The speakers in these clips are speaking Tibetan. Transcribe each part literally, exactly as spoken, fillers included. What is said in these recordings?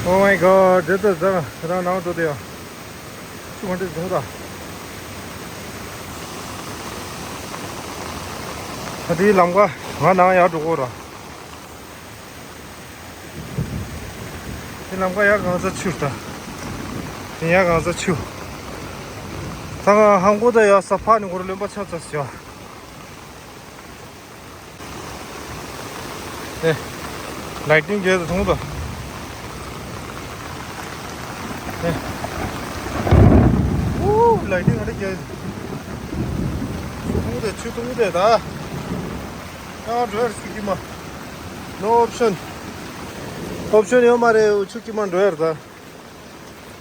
Oh my god, this is the རང་ནང་དུ་དེ་ཡ། ཆུ་གང་དེ་འབྱུང་ད། ད་དེའི་ལམ་ཁ་ང་ནང་ཡར་འགྲོ་གོ་ར། དེ་ལམ་ཁ་ཡར་གང་ས་ཆུ་ད། དེ་ཡར་གང་ས་ཆུ། ད་ང་ཧང་གོ་ད་ཡ་ས་ཕ་ནི་གོ་ར་ལོན་པ་ཆ་ཚ་སི་ཡ། ཨེ། ལའི་ཊིང་རྒྱས་སུ་ཐོངས་དང་། ཨེ། ཨུ། ལའི་ཊིང་ཨ་རེ་རྒྱས། ཆུ་ཐོངས་དེ་ཆུ་ཐོངས་དེ་ད། ཡང་འགྲོ་ཡར་ཆུ་ཀི་མ། No option. ཨོབ་ཤན་ཡོད་མ་རེད། ཆུ་ཀི་མ་འགྲོ་ཡར་ད།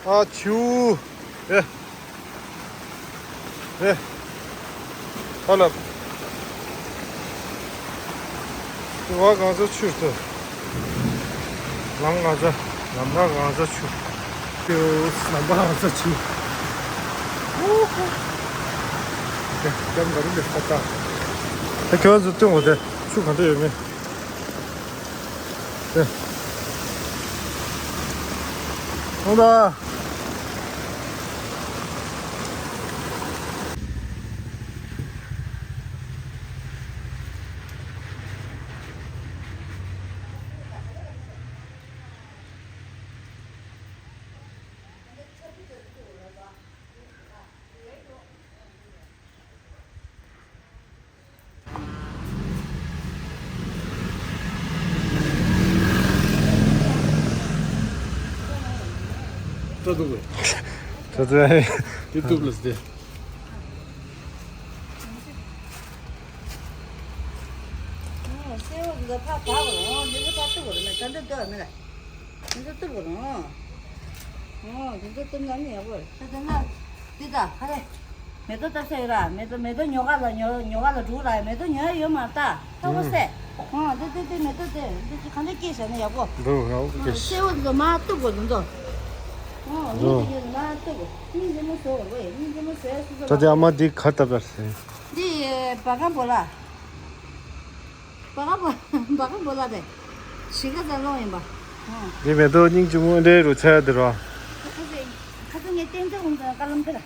ཨ་ཆུ། རེད། རེད། ཧ་ལབ། དེ་བ་གང་ས་ཆུ་ཐོ། ལམ་གང་ས། ལམ་ཁ་གང་ས་ཆུ། ལམ་ཁ་གང་ས་ཆུ། ཨོ་ཧོ། དེ་སྐྱབས་འགྲོ་རིན་པོ་ཆེ་ལྟ། དེ་ཁྱོད་ཚོ་སྟོན་གོ་དེ་ཆུ་གང་འདྲ་ཡོད་མེད། ཨོ་ལ། ཏོ་ཏོ། ཏོ་ཏོ། ཡུ་ཊུབ་ལ་སྟེ། སེ་འོ་འདི་ཚོ་ཕར་བབས་རོགས། འདི་ཚོ་ཕར་གཏུབ་རོགས། མེད་ད་འདི་ལྟོས་མེད་ལ། འདི་ཚོ་གཏུབ་རོགས། འོ་འདི་ཚོ་གཏུབ་ན་ནི་ཡག་པོ་རེད། ད་དེ་ན་འདི་ད་ཧ་རེ། མེ་ཏོག་བཏབ་ས་ཡོད་ར། མེ་ཏོག་མེ་ཏོག་ཉོ་ག་ལ་ཉོ་ཉོ་ག་ལ་འགྲོ་ར། མེ་ཏོག་ཉོ་ཡ་ཡོད་མ་རེད་ད། ཧ་གོ་སེ། འོ་དེ་དེ་དེ་མེ་ཏོག་དེ་འདི་ཚོ་ག་འདྲ་སྐྱེས་བཞག་ན་ཡག་པོ། འདུག་ཡག་པོ་སྐྱེས། སེ་འོ་འདི་ཚོ་མར་གཏུབ་དགོས་འདི་ཚོ། འོ་འདི་ཚོ་མར་གཏུབ་དགོས། སྙིང་རྗེ་མོ་བཟོ་དགོས། སྙིང་རྗེ་མོ་བཟོ་ཡ་སོ་སོ། ད་དེ་ཨ་མ་འདི་ག་ལྟ་བར་ཟེར། འདི་བ་གང་བོ་ལ། བ་གང་བོ་བ་གང་བོ་ལ་རེད། གཞིས་ཀ་རྩ་སློང་ཡིན་པ། ཨོ། འདི་མེ་ཏོག་སྙིང་རྗེ་མོ་འདྲའི་རུ་ཆ་ཡ་དེ་རོ། ཁ་ཚ་ཁ་ཚ་ངས་བསྟན་འཛིན་ཁོང་ཚོ་ཀ་ལམ་ཕེ་ལ།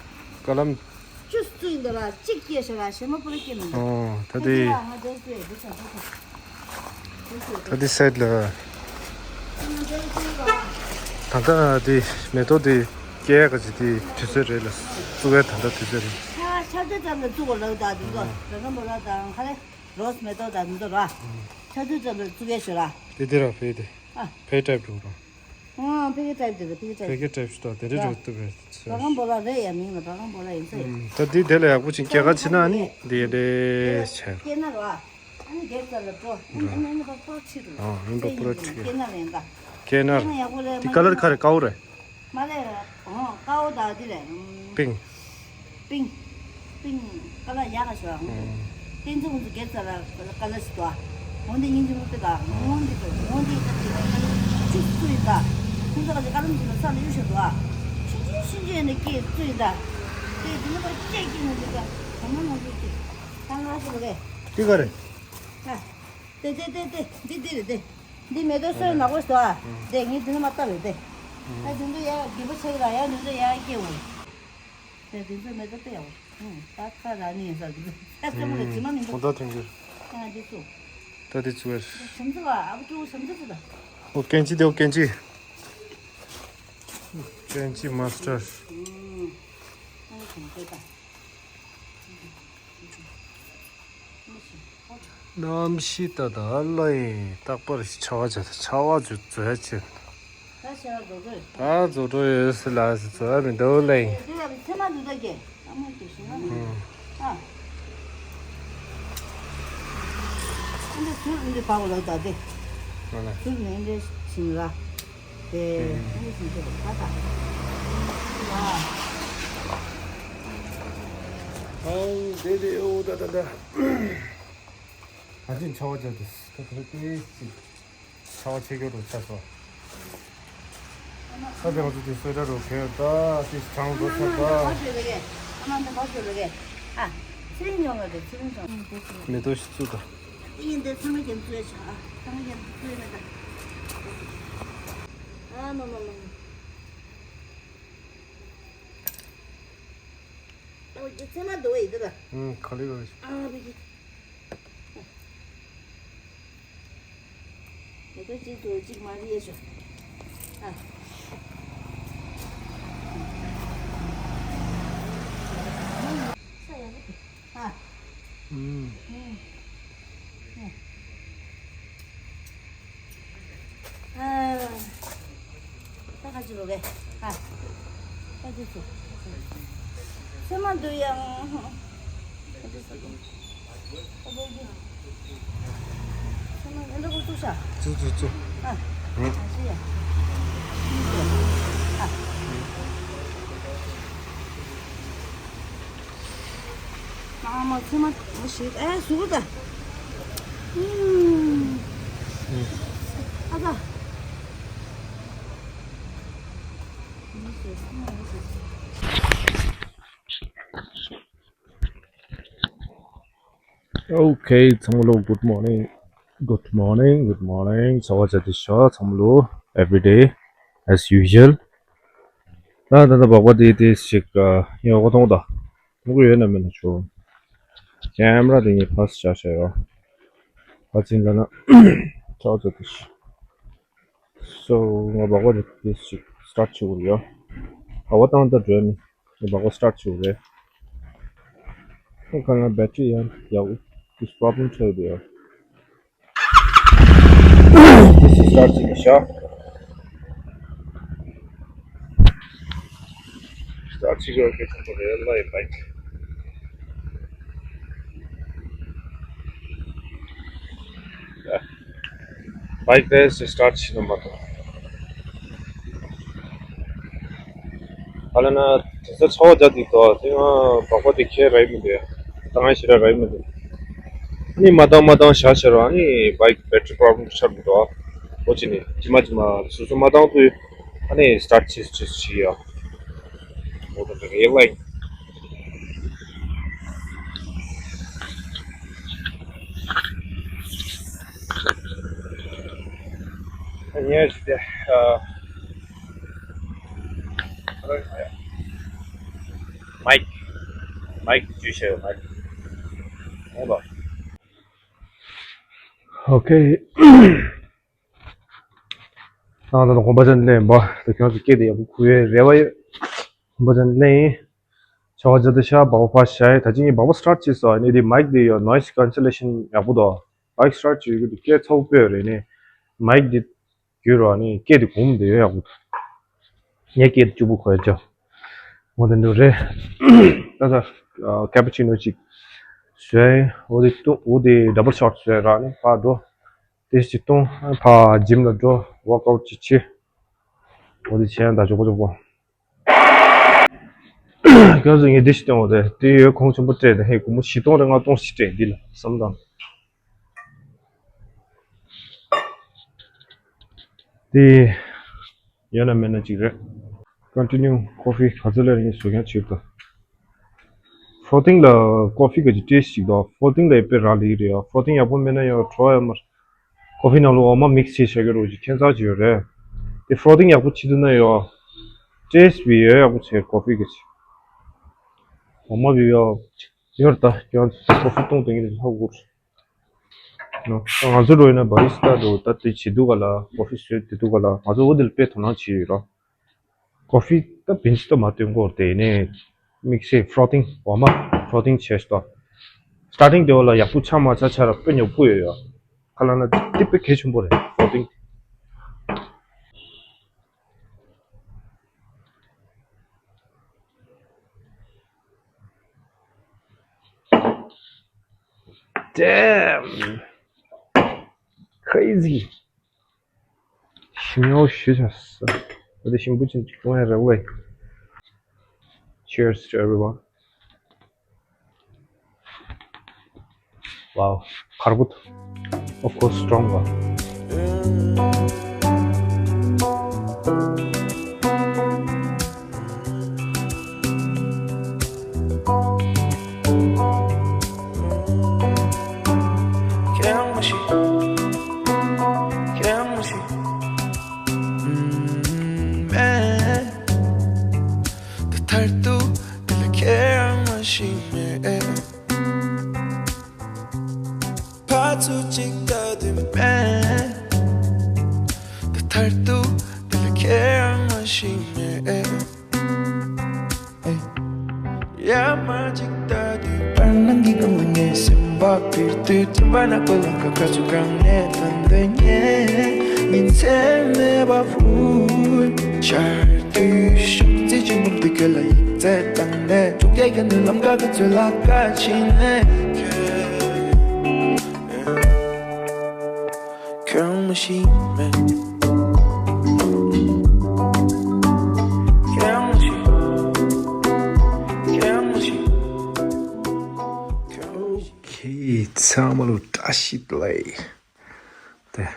ཀ་ལམ། བཅུ་བཙུགས་ཡིན་འདུག་ལ་གཅིག་སྐྱེས་ཤག་ལ་གཞན་མ་པོ་ར་སྐྱེས་མི་འདུག་ཨོ་ད་ཁ་ཚ་དེ། ལ་ང་འདྲའི་བཙུགས་ཡོད་འདུག་ས་འདུག་ད་དེ་སེད་ལ། ད་ལྟ་དེ་མེ་ཏོག་དེ་སྐྱེ་ག་ཅིག་དེ་དུས་ཚོད་རེད་ལ། བཙུགས་ཡ་ད་ལྟ་དུས་ཚོད་རེད། ཆ་ཆ་དུས་ཙམ་ལ་བཙུགས་དགོས་ལབ་ད་དེ་ཚོ་ར་ན་མོ་ལ་དང་ཁ་ལེ་རོས་མེ་ཏོག་དང་དེ་ཚོ་ར། ཆ་དུས་ཙམ་ལ་བཙུགས་ཡ་ཞོ་ལ། དེ་དེ་ར་ཕེ་དེ། ཨ། ཕེ་ཊའིབ་འགྲོ་ར། ཨ་ཕེ་ཀེ་ཊའིབ་དེ་ར་ཕེ་ཀེ་ཊའིབ། ཕེ་ཀེ་ཊའིབ་ཞིག་ད་དེ་རེ་ར་བཙུགས་ཡ། བ་གང་བོ་ལ་རེད་ཡ་མིང་ལ་བ་གང་བོ་ལ་ཡིན་ས་ཡོད། ད་དེ་དེ་ལ་ཡག་པོ་ཅིག་སྐྱེ་ག་ཕྱིན་ན་ནི་དེ་རེ་བྱས། སྐྱེ་ན་ར། ཨ་ནི་རྒྱལ་ས་ལ་འགྲོ། ཨ་ནི་ཨ་ནི་ཨ་ནི་པ་པོ་ཆི་རུ། ཨ་ཨ་ནི་པ་པོ་ཆི། སྐྱེ་ན་ལེན་ད། སྐྱེ་ན། སྐྱེ་ན་ཡག་པོ་རེད། དེ་ཀ་ལར་ག་རེ། དཀར་པོ་རེད། མ་ལེ། ཨོ་དཀར་པོ་ད་དེ་རེད། པིང་། པིང་། པིང་། ཀ་ལར་ཡག་ག་ཤོ། ཨ་བསྟན་འཛིན་ཁོང་ཚོ་རྒྱལ་ས་ལ་ཀ་ལར་ཞིག་འདུག་འོན་ཏེ་སྙིང་རྗེ་མོ་དེ་ད། འོན་ཏེ་འོན་ཏེ་ད་དེ་ད་ཆུ་སུ་ཡིན་ད། ཁོང་ཚོ་ག་ཚོད་ཀ་ལམ་ཞིག་ལ་ས་ལ་གཡུག་ཤོག་འདུག་ཤིན་ཅི་ཤིན་ཅི་ཡིན་ན་སྐྱེ་སུ་ཡིན་ད། དེ་དེ་ནི་པ་སྐྱེ་སྐྱེ་ནི་འདུག་ད་ད་མ་ང་ཚོ་སྐྱེ། ད་ང་ཚོ་ལ་རེད། དེ་ག་རེད། ཨ། དེ་དེ་དེ་དེ་འདི་འདི་རེད་དེ། འདི་མེ་ཏོག་སོན་ནག་པོ་ཞིག་འདུག་ཨ། དེ་ངས་འདི་ནས་མ་བཏབ་རེད་དེ། ཨ་འདི་ཚོ་ཡ་རྒན་པོ་ཆགས་ཀྱི་ར་ཡ་འདི་ཚོ་ཡ་སྐྱེ་འོང་། དེ་འདི་ཚོ་མེ་ཏོག་སྟེ་ཡ་འོང་། ད་ཁ་ར་ནི་ཡིན་ས་འདི་ཚོ་ས་ཆེན་པོ་ལ་རྫི་མ་མི་འདུག་ད་ཐོན་གྱི། ཨ་འདི་ཚོ། ད་འདི་ཚོ་བས། ཞམ་ཚ་བ་ཨ་བུ་ཀྲུ་ཞམ་ཚ་ཚ་ད། ཨོ་ཀན་ཅི་དེ་ཨོ་ཀན་ཅི། ཀན་ཅི་མ་སི་ཊར། ཨ་ནི་ཁོང་ཚོ་ད། གནམ་གཤིས་ད་ད་ལ་ཡིན། རྟག་པར་ཆར་པ་ཆ་ཆར་པ་ཇུ་ཛོ་ཡ་ཆེ། ད་ཆར་པ་ཇུ་ཛོ་ཡ། ད་ཇུ་ཛོ་ཡོད་སི་ལ་སི་ཛོ་ཡ་མི་འདུག་ལ་ཡིན། དེ་ལ་ཚེ་མ་འདུག་ད་གེ། ཨ་མ་གེ་ཤི་ན། ཨ། ཨ་འདི་ཟུར་འདི་བག་ལ་ད་དེ། ཨ་ལ། ཟུར་ནས་འདི་ཞིང་ར། དེ་འདི་ཞིང་དེ་ད་ད། ཨ། ཨང་དེ་དེ་ཨོ་ད་ད་ད། ད་ཅིག་ཆར་པ་ཅག་དེ་ད་ད་དེ་ཅིག་ཆར་པ་ཆེ་ཁྱོད་རུ་ཆགས་སོ། ད་དེ་ང་ཚོ་དེ་སོས་དྲ་རུ་ཁེལ་ད་དེ་གྲང་རུ་ཆགས་ད། ཨ་མ་ད་བ་ཤོད་ལ་གེ། ཨ། ཚེ་རིང་ཉོ་མ་དེ་ཚེ་རིང་ཉོ་མ་དེ་ཚེ་རིང་། མེ་ཏོག་ཞིག་བཙུགས་ད། ཨིན་དེ་ཚང་མ་རྒྱབ་བཙུགས་ཆ། ཚང་མ་རྒྱབ་བཙུགས་མེད་ད། ཨ་མ་མ་མ་མ། ཨོ་ཅི་ཚེ་མ་འདུག་ཨེ་འདི་ལ། ཨུམ་ག་ལེ་ག་ལེ། ཨ་བི་ཅི། ད་ལྟ་གཅིག་ཏུ་གཅིག་མ་རེད་ཤོ། ཨ། ཨ། ཨུམ། ཨ། ད་ཁ་ཅིག་རོ་གས། ཨ། ད་ཅིག་ཚུ། ཚེ་མ་འདུག་ཡང་། ཨ་ཅིག་ཚུ། ཨ་ཅིག་ཚུ། ཚུ་ཚུ་ཚུ། ཨ། ཨ་ཅི་ཡ། ཨ། ཨ་མ་ཚེ་མ་མོ་ཞིག་ཨེ་ཟུག་ད། ཨ་ད། Okay, ཚང་མ་ལོ། Good morning, good morning, good morning. ཚང་མ་བྱ་དེ་ཤ་ཚང་མ་ལོ། Every day as usual. ད་ད་ད་སྦག་སྦག་དེ་དེ་ཞིག་ཡང་འོ་གཏོང་ད་མཐོང་གི་ཡོད་ན་མེད་ན་ཆོ། ཀེམ་ར་དེ་ངས་ཕར་བཞག་བཞག་ཡོད། ཕར་ཕྱིན་ལ་ན་ཚང་མ་བྱ་དེ་ཤ། So ང་སྦག་སྦག་དེ་དེ་ཞིག་སི་ཊར་ཊི་བྱེད་དགོས་ཡོད། འོ་བཏང་ད་འགྲོ་ནི། ངས་སྦག་སྦག་སི་ཊར་ཊི་བྱེད་དགོས་རེད། ཁོང་ག་ལ་བེ་ཊི་རི་ཡང་ཡག་པོ་དེ་པོ་རོབ་ལེམ་འཕྲད་ཡོད་ཡོད། དེ་སི་ཊར་ཊི་བྱེད་ཀྱི་ཤ། སི་ཊར་ཊི་བྱེད་ཀྱི་ཡོད་ཁྱོད་ཚོ་རེད་ལ་ཡི་བེག། བེག་དེ་སི་ཊར་ཊི་བྱེད་ནི་མ་གཏོགས། ཨ་ལ་ན་དེ་ཚོ་ཚ་བ་རྒྱག་དུས་ཏོ་དེ་ང་སྦག་སྦག་དེ་ཁྱེར་རག་མི་འདུག་ད་ང་ཞེ་དྲག་རག་མི་འདུག་ཨ་ནི་མ་བཏང་མ་བཏང་བཞག་བྱས་རོགས། ཨ་ནི་བེག་བེ་ཊི་རི་པོ་རོབ་ལེམ་ཆགས་འགྲོ། འོ་ཅི་ནི་ཇི་མ་ཇི་མ་སོ་སོ་མ་བཏང་དུས་ཨ་ནི་སི་ཊར་ཊི་བྱེད་བྱེད་བྱེད་ཡ། འོ་ད་དེ་ཡེ་ལ་ཡིན། ངས་ཞུ་དེ། མའིག་མའིག་བཅུ་ཤེས་མའིག་ཨོ་ལ། ཨོ་ཁེ། ད་ད་དགོན་པ་ཅན་ལེན་པ་དེ་ཁྱོད་ཚོ་སྐད་དེ་ཡག་པོ་གོ་ཡས་རེ་བ་ཡོད། དགོན་པ་ཅན་ལེན་ཡིན། ཆ་བ་ཇ་དེ་ཤ་སྦག་སྦག་ཕར་བཞག་ཡས། ད་ཅི་ངས་སྦག་སྦག་སི་ཊར་ཊི་བྱས་སོང་། ཨ་ནི་དེ་མའིག་དེ་ཡོད་ནོའི་སི་ཀེན་སེ་ལེ་ཤན་ཡག་པོ་འདུག་མའིག་སི་ཊར་ཊི་བྱས་ཡོད་གི་དེ་སྐད་ཚ་པོ་སྤོས་རེད། ནི་མའིག་དེ་གྱུར་རོགས། ནི་སྐད་དེ་གོམས་དེ་ཡོད་ཡག་པོ་འདུག་ངས་སྐད་དེ་གཅིག་པུ་གོ་ཡ་ཅོ། འོ་དེ་འདུག་རེད། ད་ད་ཀེ་པ་ཅི་ནོ་ཅིག་བཟོས། འོ་དེ་བཏུང་། འོ་དེ་ཌབ་བལ་ཤོཊ་བཟོས་ར། ནི་ཕར་འགྲོ། དེ་ཅིག་བཏུང་། ཕར་ཇིམ་ལ་འགྲོ། ཝོག་ཨའུཊ་ཅིག་བྱེད། འོ་དེ་བྱས་ན་ད་ཅོག་པོ་ཅོག་པོ། སྐབས་སུ་ངས་འདི་ཞིག་བཏོན། འོ་དེ་དེ་ཡོད་གོང་ཆེན་པོ་སྤྲད་དེ། ཧེ་སྒོར་མོ་བཞི་སྟོང་རེ་ལྔ་སྟོང་ཞིག་སྤྲད་འདི་ལ་བསམ་དང་། དེ་ཡོད་ན་མེད་ན་གཅིག་རེད། ཀོན་ཊི་ནིའུ། ཀོ་ཕི་ག་ཚོད་ལས་རིང་བཟོ་མཁན་བྱེད་དོ། ཕོ་ཊིང་ལ་ཀོ་ཕི་ག་ཅིག་ཊེ་སི་ཊི་ཅིག་དང་། ཕོ་ཊིང་ལ་ཨེ་པེ་རག་ལས་རེད་ཡ། ཕོ་ཊིང་ཡག་པོ་མེད་ན་ཡང་བྲོ་ཡ་མར། ཀོ་ཕི་ནང་ལ་འོ་མ་མིག་སི་བྱས་བྱ་གི་རོ་ཅིག་ཁྱད་མཚར་ཅིག་ཡོད་རེད། དེ་ཕོ་ཊིང་ཡག་པོ་བྱེད་ཐུབ་ན་ཡོ། ཊེ་སི་ཊི་བི་ཡོད་ཡག་པོ་བྱས་ཀོ་ཕི་ག་ཅིག་འོ་མ་བི་ཡོ། ཡོར་ད་ཀྱོན་ཀོ་ཕི་བཏུང་བཏུང་ཡིན་ལྷག་དགོས། ང་ཚོ་འགྲོ་ཡིན་ན་བྷ་རི་སི་ཊ་འགྲོ་ད་དེ་བྱེད་དུས་ག་ལ། ཀོ་ཕི་བཟོས་དེ་དུས་ག་ལ། ང་ཚོ་འོ་དེ་ལ་དཔེ་དོ་སྣང་བྱེད་ཡོད་ར། ཀོ་ཕི་ད་བིན་ཅི་ད་མ་བཏོན་གོ། དེ་ནས་དམིགས་བསལ་ཕོ་ཊིང་འོ་མ་ཕོ་ཊིང་བྱས་སོ། སི་ཊར་ཊིང་དེ་འོ་ལ་ཡག་པོ་ཆགས་མ་ཆགས་ཆ་ར་དཔེ་ཉོབ་གོ་ཡོད་ཡ། ཁ་ལ་ན་དེ་དཔེ་གལ་ཆེན་པོ་རེད་ཕོ་ཊིང་། Damn! Crazy! ཞིམ་ཉོ་ཞུ་ཆ་ས། ད་དེ་ཞིམ་པོ་ཅན་ཅིག་བཏུང་ཡ་རེད་ཝེ། Cheers to everyone. Wow, carbut. Of course, stronger. མཐར་ཐུག་འདི་ལ་ཁྱེད་རང་མ་ཤེས་མེད། ཕར་ཚུར་གཅིག་ལྟ་དུས་མེད། ད་མཐར་ཐུག་འདི་ལ་ཁྱེད་རང་མ་ཤེས་མེད། ཡར་མར་གཅིག་ལྟ་དུས་བར་སྣང་གི་ངང་ལ་ངའི་སེམས་པ་འཕུར་དུས། དྲན་པ་ནག་པོ་ལམ་ཁ་ཁ་ཚུར་གང་ནས་ཐོན་འདོད་ངས་མིན་ཚད་མེད་པ་འཕུར། ཆར་དུས་ཤོག་རྩེ་གཅིག་མུར་དུ་ཁྱོད་ལ་ཡིག་ཚད་བཏང་ནས། ཐུག་རྒྱལ་གྱི་ནུས་ལམ་ཁ་ཁ་ཚུར་ལ་ཁ་ཕྱིན་ནས། ཁྱོད་རང་མ་ཤེས་མེད། ཁྱོད་རང་མ་ཤེས། ཁྱོད་རང་མ་ཤེས། ཁྱོད་རང་མ་ཤེས། Okay, ཚང་མ་ལོ་བཀྲ་ཤིས་བདེ་ལེགས། དེ།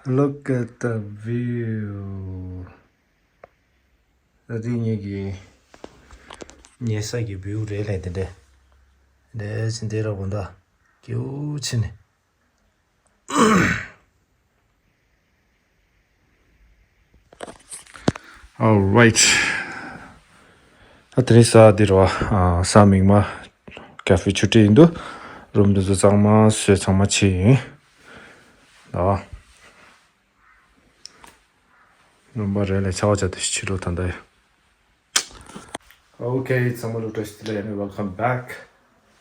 Look at the view. ད་དེ་ངེད་ཀྱི་ཉལ་ས་ཀྱི་བིའུ་རེད་ལས་དེ་འདྲས། འདྲས་ཟིན་དེ་ར་བོ་འདྲ། སྐྱིད་པོ་ཆེ་ནི། Alright. ད་དེ་རིང་གཟའ་འདི་རེད་བ། ཨ། གཟའ་མིག་དམར། ཀ་ཧྥེ་ཆུ་ཊི་ཡིན་འདུག་རུམ་འདི་ཚོ་གཙང་མ་བཟོས་གཙང་མ་བྱས་ཡིན། ད། རུམ་པ་རེ་ལས་ཆ་བ་ཆ་དེ་ཕྱི་དྲོ་ད་ལྟ་ཡ། Okay, ཚང་མ་ལོ་བཀྲ་ཤིས་བདེ་ལེགས། ཨ་ནི་welcome back.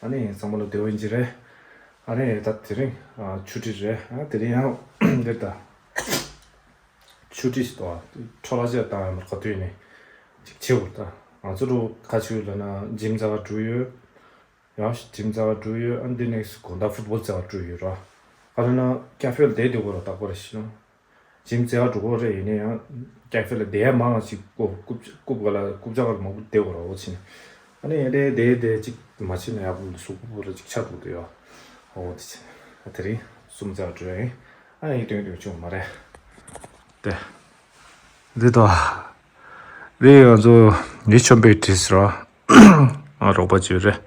ཨ་ནི་ཚང་མ་ལོ་བདེ་པོ་ཡིན་གྱི་རེད། ཨ་ནི་ད་དེ་རིང་ཨ་ཆུ་ཊི་རེད། ཨ་དེ་རིང་ཡང་འདིར་ད་ཆུ་ཊི་ཞིག་ཏོ། འཕྲོ་བརླག་ཅིག་བཏང་ཡོད་མ་རེད། ག་དུས་ནས་ཅིག་བྱེད་འུར། ད་ང་ཚོ་རུ་ཁ་ཆུ་ལ་ན་འཇིམ་རྩ་བ་འགྲོ་ཡོད། ཡང་ཞིག་འཇིམ་རྩ་བ་འགྲོ་ཡོད། ཨ་འདི་ནས་དགོང་དག་ཕུཊ་བོལ་རྩ་བ་འགྲོ་ཡོད་ར། ཨ་ར་ན་ཀ་ཧྥེ་ལ་བསྡད་སྡོད་དགོས་ར། རྟག་པར་ཞིག་ནོ། འཇིམ་རྩ་བ་འགྲོ་དགོས་རེད། ཡིན་ན་ཡང་ཀ་ཧྥེ་ལ་བསྡད་ཡ་མང་ང་ཞིག་ཀོ་རྐུབ་རྐུབ་ག་ལ་རྐུབ་བཀྱག་ག་ལ་མང་པོ་བསྡད་དགོས་ར། འོ་ཕྱིན། ཨ་ནི་ཡ་བསྡད་བསྡད་བསྡད་ཅིག་མ་ཕྱིན་ན་ཡག་པོ་ལ་གཟུགས་པོ་ར་ཅིག་ཆགས་འགྲོ་གི་འདུག་ཡ། འོ་དེ་ཕྱིན། ཨ་དེ་རིང་གསུམ་རྩ་བ་འགྲོ་ཡ་ཡིན། ཨ་ཡིན་དོན་དོན་ཆུང་མ་རེད། དེ། འདི་དང་། འདི་ང་ཚོ་འདི་ཆོམ་པའི་བྲིས་ར། ང་རོགས་པ་བྱོས་རེད།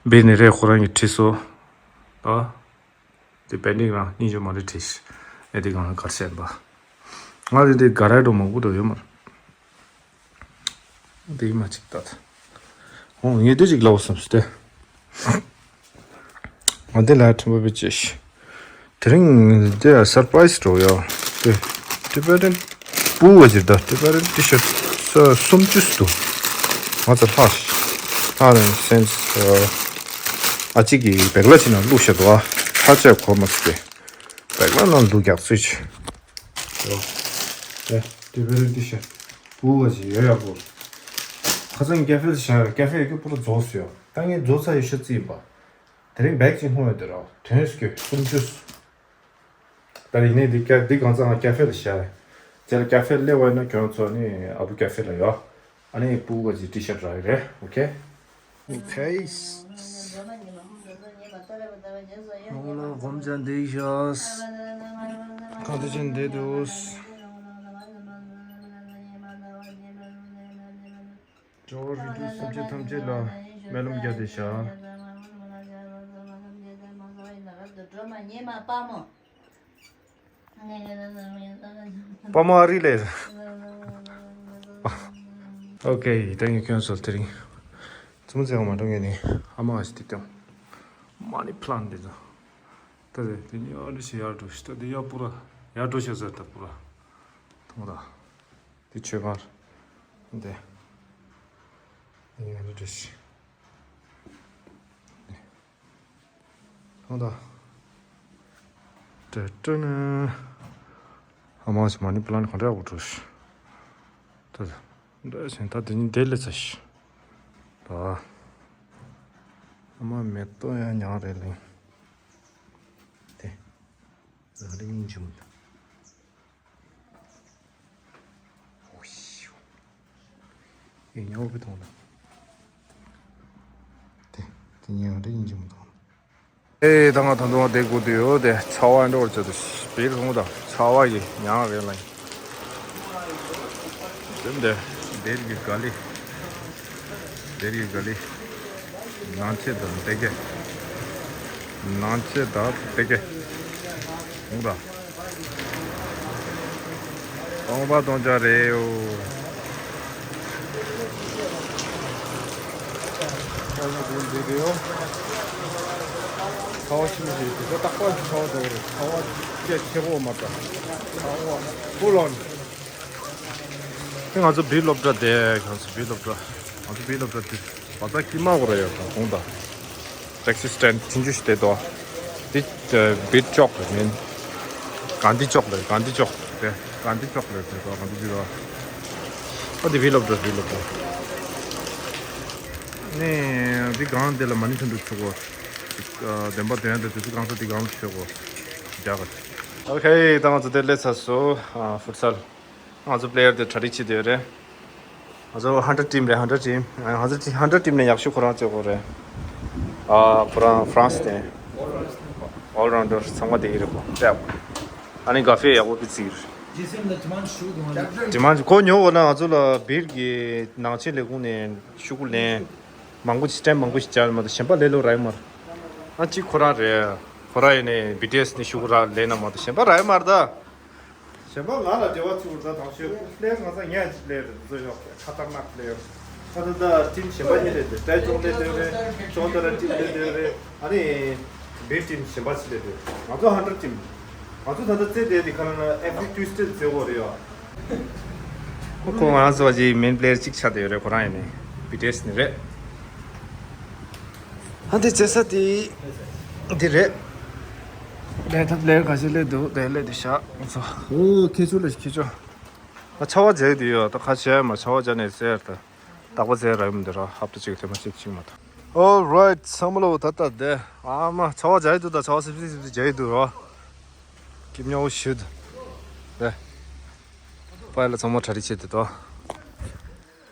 འབད་ནི་རེད། ཁོ་རང་གིས་བྲིས་སོ། ཨ། འདི་པེན་ཊིང་རང་སྙིང་རྗེ་མ་རེད་བྲིས། ཨེ་འདི་གང་གར་བཤད་པ། ང་འདི་འདི་ག་རེ་འགྲོ་མང་པོ་འགྲོ་ཡོད་མ་རེད། འདི་མ་ཅིག་ལྟ། ཨོ་ངས་འདི་ཅིག་ལབ་བསམ་སྟེ། ང་འདི་ལ་ཁྲིམས་པ་བེད་སྤྱད་ཤི། དེ་རིང་འདི་སར་པ་རའི་སི་འགྲོ་ཡ། དེ་ཊི་བེ་ཊན་པུ་བ་ཟེར། ད་ཊི་བེ་ཊན་ཊི་ཤར་ཊི་ས་སུམ་ཅུ་སུ་འདུག་ང་ཚོ་ལྷག་ཤི། ལྷག་རེད་སེམས། ཨ་ཅིག་གིས་བེག་ལ་ཅིག་ནང་བླུགས་བཞག་འདུག་ཨ་ཧ་ཅག་གོ་མ་ཚུགས་ཏེ། བེག་ལ་ནང་བླུགས་རྒྱག་ཚུལ་ཅིག་ཨེ། ཊི་བེ་ཊན་ཊི་ཤར་ཊི་པུ་བ་ཟེར་ཡོད་ཡག་པོ། ཁ་སང་ཀ་ཧྥེ་ལ་བཞག་ཀ་ཧྥེ་ཡོད་ཀྱི་པུ་ར་རྫོགས་སོང་ཡ། ད་ངས་རྫོགས་ཚར་ཡོད་ཤ་རྩིས་པ། དེ་རིང་བེག་ཅིག་སྔོན་ཡོད་དེ་ར་དོན་སྐྱོ་སུམ་ཅུ། ད་རིང་ནས་འདི་ཀ་འདི་གང་ཚང་ཀ་ཧྥེ་ལ་བཞག་རྗེས་ལ་ཀ་ཧྥེ་ལ་སླེབས་པ་ཡིན་ན་ཁྱོད་ཚོ་ནི་ཨ་བུ་ཀ་ཧྥེ་ལ་ཡོད། ཨ་ནི་པུ་ག་ཅིག་ཊི་ཤར་ཊི་རག་གི་རེད། ཨོ་ཁེ། ཨོ་ཁེ། ཨོ་ལ་སྒོམ་ཅན་འདི་ཤོས། གང་དུ་ཅན་འདི་དུས། ཇོ་བོ་རིགས་དྲུག་སེམས་ཅན་ཐམས་ཅད་ལ་སྨོན་ལམ་བརྒྱབ་སྟེ་བཞག་པ་མ་རི་ལེ། ཨོ་ཁེ། ད་ངས་ཁྱོད་ཚོར་དེ་རིང་ཙུམ་ཙེ་མ་འགྲོ་ངས་ནི་ཨ་མ་ཞིག་དེ་ཀྱང་མ་ནི་ཕ་ལན་དེ་ཚོ། ད་དེ་དེ་ནི་ཨ་རི་ཞིག་ཡར་འགྲོ་ཞིག་ད་དེ་ཡར་པུ་ར་ཡར་འགྲོ་ཤག་ཟེར། ད་པུ་ར་ཐོང་ད། དེ་ཆོས་ཁང་། འདི། འདི་ང་ཚོ་འདྲ་ཞིག་འདི། ཧོ་ད། ཏྲ་ཏྲ་ནི། ཨ་མ་ཞིག་མ་ནི་པ་ལན་གང་འདྲ་འོ་འགྲོ་ཞིག་ད་ད། འདྲ་ཞིག་ད་དེ་ནི་དེ་ལས་ཚ་ཞིག་ད། ཨ་མ་མེ་ཏོག་ཡང་ཉག་རེད་ལིང་། དེ། ང་རེ་སྙིང་རྗེ་མོ་འདུག་ཨོ་ཤིའོ། ཡིན་ཉོ་བི་ཐོང་ད། དེ་དེ་ཉོ་རེ་ཡིན་གྱི་མི་འདུག་ཨེ་ད་ང་ད་དུང་དེ་དགོས་དུས་ཡོད་དེ་ཚ་བ་འགྲོ་བར་བྱ་དུ་སྤེལ་སོང་ད། ཚ་བ་ཡི་ཉག་རེ་ལ་ཡིན། དེ་འདི་དེར་གི་ག་ལི། དེར་གི་ག་ལི། ནང་ཆེ་དང་དེ་གེ། ནང་ཆེ་དང་དེ་གེ། འོང་ད། སྟོང་པ་སྟོང་ཆ་རེད་ཡོ། ཚ་བ་ཞིམ་ཞིག་དེ་ཚོ་རྟག་པར་ཚ་བ་འདྲ་བོ་རེད། ཚ་བ་སྐད་ཆེ་བོ་མ་ད་ཚ་བ་ཧྥུལ་ཨོན། དེ་ང་ཚོ་བིར་སློབ་གྲྭ་དེ་ང་ཚོ་བིར་སློབ་གྲྭ་ང་ཚོ་བིར་སློབ་གྲྭ་དེ་བ་ད་ཀི་མ་གོ་ར་ཡོད་དང་གོང་དང་ཊེག་སི་སི་ཊེན་ཌི་ཆུང་ཆུང་ཞིག་བསྡད་དོ། དེ་བིར་ཅོག་རེད་མིན། གྷན་དྷི་ཅོག་རེད། གྷན་དྷི་ཅོག་རེད། གྷན་དྷི་ཅོག་རེད་དེ་དོ། གྷན་དྷི་བིར་བ། ཨ་དེ་བིར་སློབ་གྲྭ་བིར་སློབ་གྲྭ། ནས་འདི་སྒང་འདི་ལ་མ་ནི་ཐུན་དུ་ཆུ་གོ། བདེན་པ་དོན་དུ་དུས་ཚོད་གང་ས་འདི་སྒང་ལ་ཆུ་གོ། རྒྱ་གར། ཨོ་ཁེ། ད་ང་ཚོ་དེ་སླེབས་ཚར་སོང་། ཨ་ཧྥུཊ་སལ། ང་ཚོ་པི་ལེ་ཡར་དེ་གྲ་སྒྲིག་བྱེད་དེ་ཡོད་རེད། ང་ཚོ་ཧན་ཌ་རེཌ་ཊིམ་རེད། ཧན་ཌ་རེཌ་ཊིམ། ཨ་ང་ཚོ་ཧན་ཌ་རེཌ་ཊིམ་ནས་ཡག་ཤོས་ཁོ་རང་བཙལ་དགོས་རེད། ཨ་ཁོ་རང་ཧྥ་རན་སི་དེ། ཨོལ་རའུན་ཌར་ཚང་མ་དེ་ཡིན་རེད་ཁོ། ཨ་ནི་ཀ་ཧྥེ་ཡག་པོ་དེ་བརྩིས་རེད། ཌི་མན་ཌི་ཁོ་ཉོ་འོ་ན་ང་ཚོ་ལ་བིར་གྱི་ནང་ཆེན་ལས་ཁུངས་ནས་ཤོག་གུ་ལེན། མང་པོ་ཞིག་སི་ཊེམ་པ་མང་པོ་ཞིག་བྱས་ན་མ་གཏོགས་གཞན་པ་ལས་སླ་རག་གི་མ་རེད། ཨ་གཅིག་ཁོ་རང་རེད། ཁོ་རང་ཡིན་ནའི་བི་ཊི་ཨེ་སི་ནས་ཤོག་གུ་རག་ལེན་ན་མ་གཏོགས་གཞན་པ་རག་གི་མ་རེད་ད། གཞན་པ་ང་ལ་འབྲེལ་བ་ཚུགས་རེད་ད། དང་ཤོས་པི་ལེ་ཡར་ང་ཚོ་ཉག་གཅིག་སླེབས་རེད། འདི་ཚོ་ཡོད་རེད། ཁ་ཏར་ནག་པི་ལེ་ཡར། ད་ད་ད་ཊིམ་གཞན་པ་གཉིས་སླེབས་རེད། ཏའི་ཙུང་སླེབས་རེད། ཅོང་ཏ་ར་ཊིམ་སླེབས་རེད། ཨ་ནི་བིར་ཊིམ་གཞན་པ་ཞིག་སླེབས་རེད། ང་ཚོ་ཧན་ཌ་རེཌ་ཊིམ། ང་ཚོ་ད་ལྟ་རྩེ་དེ་དེ་ག་ལ་ན་ཨེ་ཝི་རི་ཊུས་ཌེ་རྩེ་གོ་རེད་ཡ། ཁོ་ཁོ་ང་རང་ཚོ་བ་ཅིག་མེན་པི་ལེ་ཡར་གཅིག་ཆགས་བསྡད་ཡོད་རེད། ཁོ་རང་ཡིན་ནའི་བི་ཊི་ཨེ་སི་ནས་རེད། ཨ་འདི་རྩེ་ས་དེ་འདི་རེད། ལས་ཐབས་ལས་ག་ཞིག་ལས་འདུག་དེ་ལས་འདི་བཞག་ང་ཚོ། ཨོ་ཁྱེད་ཚོ་ལ་ཁྱེད་ཚོ། ད་ཆར་པ་བྱས་དུས་ཡོད་ད། ཁ་ཆེ་མ་ཆར་པ་བྱས་ནས་ཟེར་ད། རྟག་པ་ཟེར་ར་ཡོད་མི་འདུག་ར། ཧབ་ཏ་གཅིག་ཐེངས་མ་གཅིག་གཅིག་མ་གཏོགས། Alright ཚང་མ་ལོ། ད་ལྟ་དེ་ཨ་མ་ཆར་པ་བྱས་དུས་ད་ཆར་པ་སིབ་སིབ་སིབ་སིབ་བྱས་དུས་ར། སྐྱིད་ཉོ་ཞུད། དེ། པཱ་ལགས་ཚང་མ་གྲ་སྒྲིག་བྱས་དུས་ད།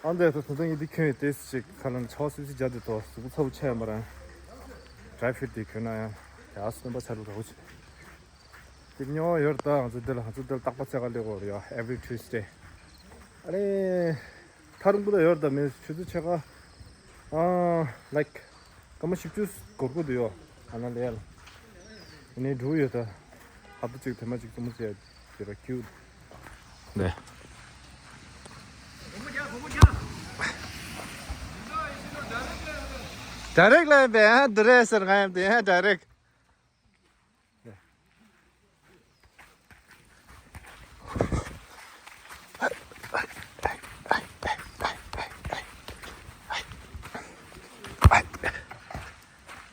ཨ་འདས་ད་ད་ད་ངས་འདི་གྱོན་ཡོད་དེ་ཅིག་ཁ་ལ་ཆར་པ་སིབ་སིབ་བྱས་དུས་ད་གཟུགས་པོ་ཚ་པོ་ཆགས་ཡོད་མ་རེད། ཌ་རའི་ཕིཊ་དེ་གྱོན་ན་ཡང་དེ་ཨ་སུ་སྟོན་པ་ཚ་རུ་ར་བོ་ཆེ། དེབ་ཉོ་ཡོད་ད། ང་ཚོ་འདི་ལ་ང་ཚོ་འདི་ལ་རྟག་པ་རྩེ་ག་སླེབས་དགོས་རེད་ཡ། Every Tuesday། ཨ་ནི་ཐག་རིང་པོ་ད་ཡོད་ད། མི་ཆུ་ཚོད་ཕྱེད་ཀ་ཨ་ལའིཀ་སྐར་མ་བཞི་བཅུ་འགོར་དགོས་འདུག་ཡོ། ཨ་ན་ལེ་ཡ་ལ་ཡིན་ནའི་འགྲོ་ཡོད་ད། ཧབ་ཏུ་གཅིག་ཐེངས་མ་གཅིག་བཙུན་མོ་བྱས་ཡོད་ར་ཁྱུ། ནས། ཌའི་རེག་ལ་ཡིན་པས། ཨ་འདི་རེད་ཟེར་ང་ཡིན་པས། ཨ་ཌའི་རེག་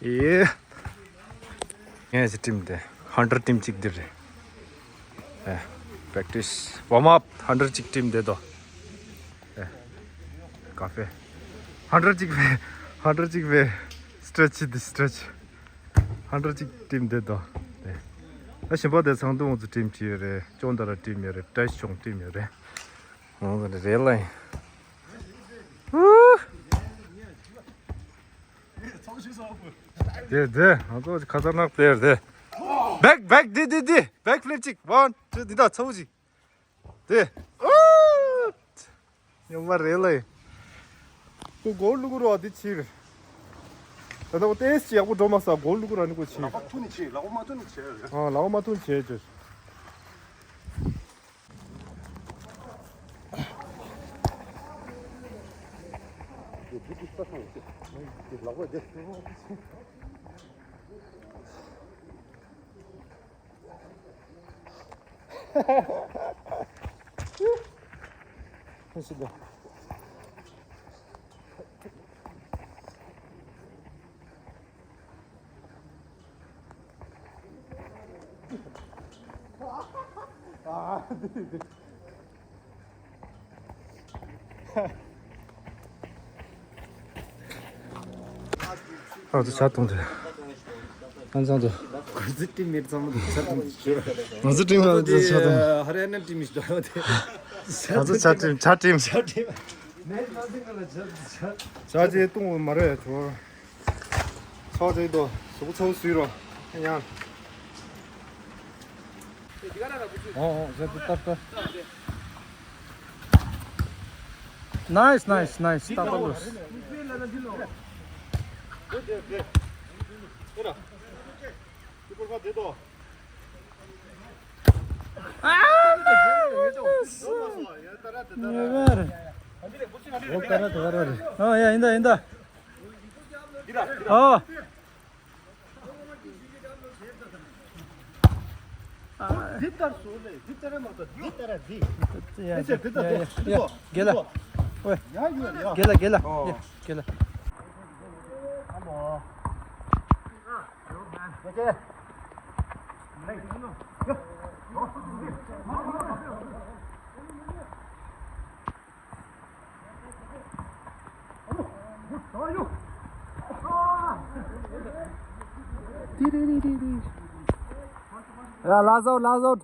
ཡེ། ངས་ཀྱི་ཊིམ་དེ་ཧན་ཌྲེཌ་ཊིམ་གཅིག་འདིར་རེད། ཨེ། པེག་ཊིས་ཝརམ་ཨབ་ཧན་ཌྲེཌ་གཅིག་ཊིམ་དེ་དོ། ཨེ། ཀ་ཧྥེ། ཧན་ཌྲེཌ་གཅིག་པའི་ཧན་ཌྲེཌ་གཅིག་པའི་སི་ཊེ་རེ་ཆི་འདི་སི་ཊེ་རེ་ཆི། ཧན་ཌྲེཌ་གཅིག་ཊིམ་དེ་དོ། ཨེ། ད་གཞན་པ་དེ་ཚང་དུ་ང་ཚོ་ཊིམ་གཅིག་ཡོད་རེད། ཅོང་ཏ་ར་ཊིམ་ཡོད་རེད། ཏྲེ་ཤོང་ཊིམ་ཡོད་རེད། ང་ཚོ་རེད་ལ་ཡིན། དེ་དེ་ང་ཚོ་ཁ་ཚ་ནག་དེ་དེ། བེག་བེག་དེ་དེ་དེ་བེག་ཕི་ལིབ་ཅིག་ཝན་ཊུ་འདི་དག་ཚ་བོ་ཅིག་དེ། ཉོ་མ་རེད་ལེ། ཁོ་གོལ་ལུག་རོ་དེ་ཕྱིར། ད་ལྟ་ཁོ་ཏེས་ཅི་ཡག་པོ་འགྲོ་མ་ས་གོལ་ལུག་རོ་ནི་ཁོ་ཕྱིར། ལག་པ་ཐུག་ནི་ཆེ། ལག་པ་མ་ཐུག་ནི་ཆེ། ཨ་ལག་པ་མ་ཐུག་ནི་ཆེ་ཅོ། ཨ་ཚོ་ཆ་གཏོང་དེ། ཨ་ཚང་དུ། གུ་ཟི་ཏི་མེད་ཙམ་ལ་ཆ་གཏོང་དེ། ང་ཚོ་ཏིམ་ལ་ཆ་གཏོང་། ཧ་ར་ན་ཏིམ་ཞིག་འདྲ་བ་དེ། ང་ཚོ་ཆ་ཏིམ་ཆ་ཏིམ། ཆ་ཏིམ། ཆ་ཅེ་གཏོང་བ་མ་རེད་ཚོ། ཚོགས་རེད་དོ། གཟུགས་ཚོགས་སུས་རོ། ཡང་། ཨོ་ཨོ་ཟེར་དུ་ལྟར་ལྟར། ནའིས་ནའིས་ནའིས་ཏག་ཏག་ལོས། ཨ་ནའིས། ཉེ་བར། ཨོ་ཡ་ཡིན་ད་ཡིན་ད། ཨོ། འདི་ལྟར་བཟོ་ལེ། འདི་ལྟར་མ་གཏོགས་འདི་ལྟར་འདི། ཡ་ཡ་ཡ་ཡ། འདི་ལྟར་འདི་ལྟར། རྒན་ལགས། ཨོ། ཡ་ཡ་ཡ། རྒན་ལགས། རྒན་ལགས། ཨོ། ཡ། རྒན་ལགས། ཨ་མོ། ཨོ་ཁེ། Yeah, last out, last out.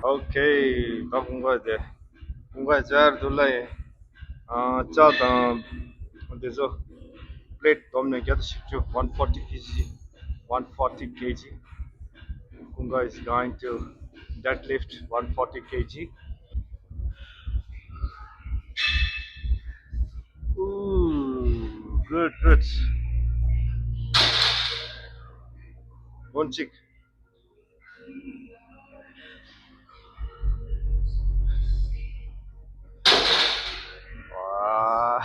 Okay, ད་ཀུན་དགའ་དེ། ཀུན་དགའ་ཅར་དུ་ལ་ཡིན། ཨ། ལྕགས་དང་། འདི་ཚོ་པི་ལེ་ཊི་བསྡོམས་ནས་བརྒྱ་དང་བཞི་བཅུ། one forty K G, one forty K G. Kunga is going to deadlift one forty K G. Ooh, good, good. One chick. Wow.